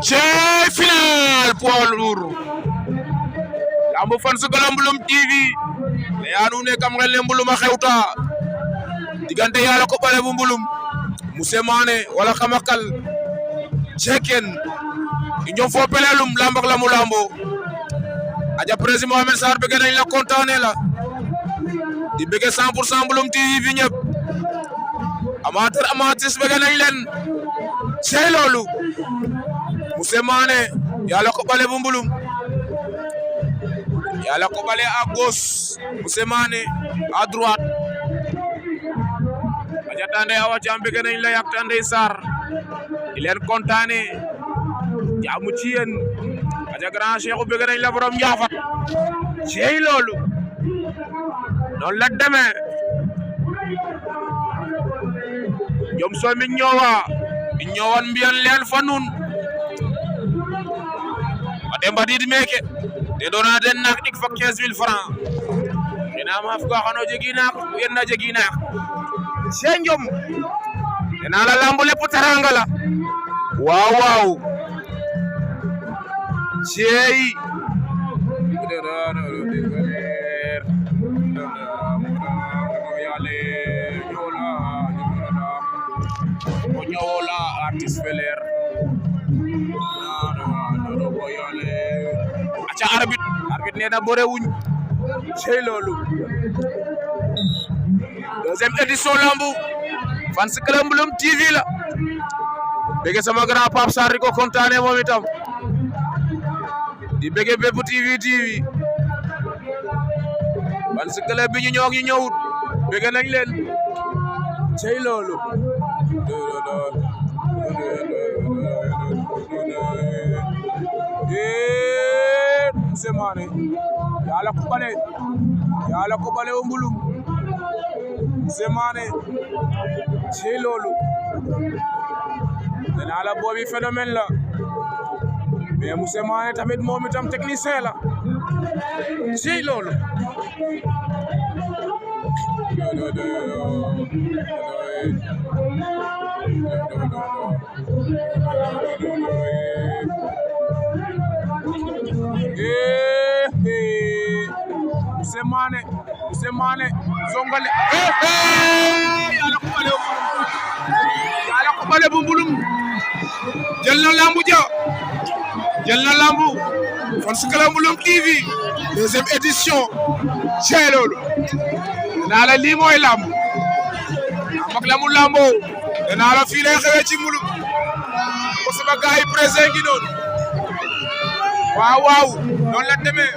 cey final poids lourd lamb Fans Club Mbouloum TV leyanu ne kam ngel ne Mbouloum a xewta digante Yalla Koɓale bu Mbouloum Monsieur Mané wala Xamakal Ceken i ñoom fo pelelum lambak lamu lambo aja président Mohamed Sarr bëgg nañ la kontaane la di bëgg 100% Mbouloum TV bi ñëpp amatrice bëgg nañ leen cey loolu Monsieur Mané Yalla Koɓale bu Mbouloum Yalla Koɓale à gauche Monsieur Mané à droite aja tande awa jam bëgg nañ la yak tande Sarr di leen kontaane jaamu ci yéen aja grand Cheikh bëgg nañ la borom Njaafat cey loolu noonu la demee jom so mi ñowan mbiyan leen fa nun ade mbadid meke de dona den nak dik fa 15000 francs ina ma fuga xano jegi nak yenna jegi nak cey njom dina la lamb lepp taranga la waaw waaw cey ñowola artiste feler aca arbitre neena bore wuñ cey loolu deuxième édition lamb Fans Club Mbouloum TV la bëgg sama grand Pape Sarr di ko kontaane moom itam di bëgg bépp TV Fans Club bi ñu ñoo ñu ñëwut bëgg nañ leen cey loolu Monsieur Mané Yalla Koɓale o Mbouloum Monsieur Mané cey loolu dana la boobi phénomène la mais Monsieur Mané tamit moom itam technicien la cey loolu Monsieur Mané zongale Yalla Koɓale bu Mbouloum jël na lambu Fans Club Mbouloum TV deuxième édition cey loolu naa la lii mooy lamb amak lamu lambo naa la fii lay xewee ci Mbouloum ko sama gaay présent ngi noonu waaw noonu la demee